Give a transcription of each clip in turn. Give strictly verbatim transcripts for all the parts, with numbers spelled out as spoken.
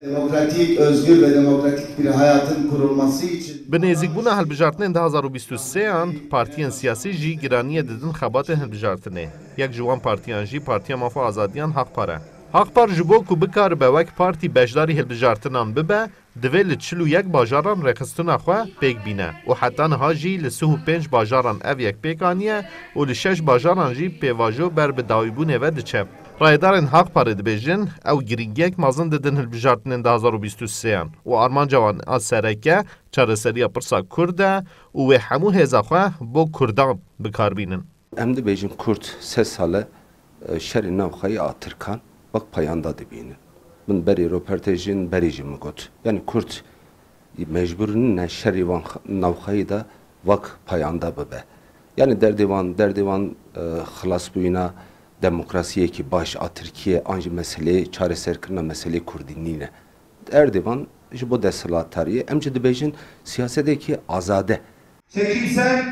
Demokratik, özgür ve demokratik bir hayatın kurulması için Bi nêzîkbûna hilbijartinên du hazar û bîst û sê an, partiyên siyasî jî giraniyê didin xebatên hilbijartinê. Yek ji wan partiyan jî Partiya Maf û Azadiyan Haqpar e. Haqpar ji bo ku bikaribe wek partî beşdarî hilbijartinan bibe, divê li çil û yek bajaran rêxistina xwe pêk bîne û heta niha jî li sih û pênc bajaran ev yek pêk aniye û li şeş bajaran jî pêvajo ber bi dawîbûnê ve diçe. Rayedarên Haqparê dibêjin, ew girîngiyek mezin didin hilbijartinên du hazar û bîst û sê an û armanca wan a sereke çareseriya pirsa Kurd e û wê hemû hêza xwe bo Kurdan bi kar bînin. Em dibêjin Kurd sê sal e, e, şerê navxweyî a Tirkan wek payanda dibînin. Min berî ropertejin berî jî min got. Yanî Kurd mecbûr nîne şerê wan x-, navxweyî de wek payanda bibe. Yanî derdê wan, derdê wan, e, xilasbûyîna demokrasiyekî baş a Tirkiyê an jî meseleyê çareserkirina meseleyê Kurdî nîne. Derdê wan ji bo desthilatdariyê, em jî dibêjin siyasetekî azade. Çekimser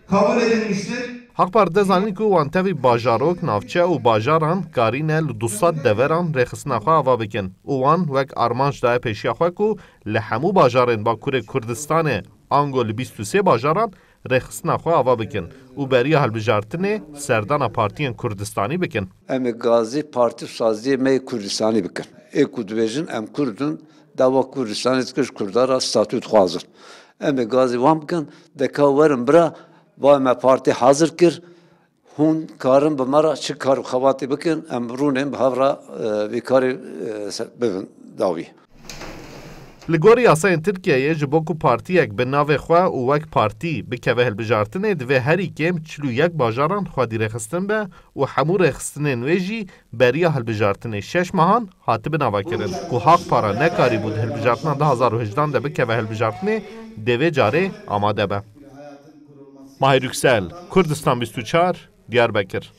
kabul edilmiştir. Haqpar dide zanîn ku wan tevî bajarok, navçe û bajaran karîne li du sed deveran rêxistina xwe ava bikin û wan wek armanc daye pêşiya xwe ku li hemû bajarên Bakurê Kurdistanê ango li bîst û sê bajaran rêxistina xwe ava bikin û beriya hilbijartinê serdana partiyên Kurdistanî bikin. Em ê gazî partî û saziyê me yê Kurdistanî bikin. Ê ku dibêjin em Kurd in, dawa Kurdistanê dikin, ji Kurda re statû dixwazin. Em ê gazî wan bikin, de ka werin bira, va me partî hazir kir, hûn karin bi me re çi kar û xebatê bikin, em rûnên bi hev re, e, vî karê, e, ser-, bibin dawî. Li gor yasayên Tirkiyeyê ji bo ku partiyek bi navê xwe û wek partî bikeve hilbijartinê, divê herî kêm çil û yek bajaran xwedî rêxistin be û hemû rêxistinên wê jî beriya hilbijartinê şeş mehan hatibin avakirin. Ku Haqpara nekarîbû di hilbijartina du hazar û hejdehan de bikeve hilbijartinê, dê vê carê amade be. Mahir Yüksel, Kurdistan bîst û çar, Diyarbekir.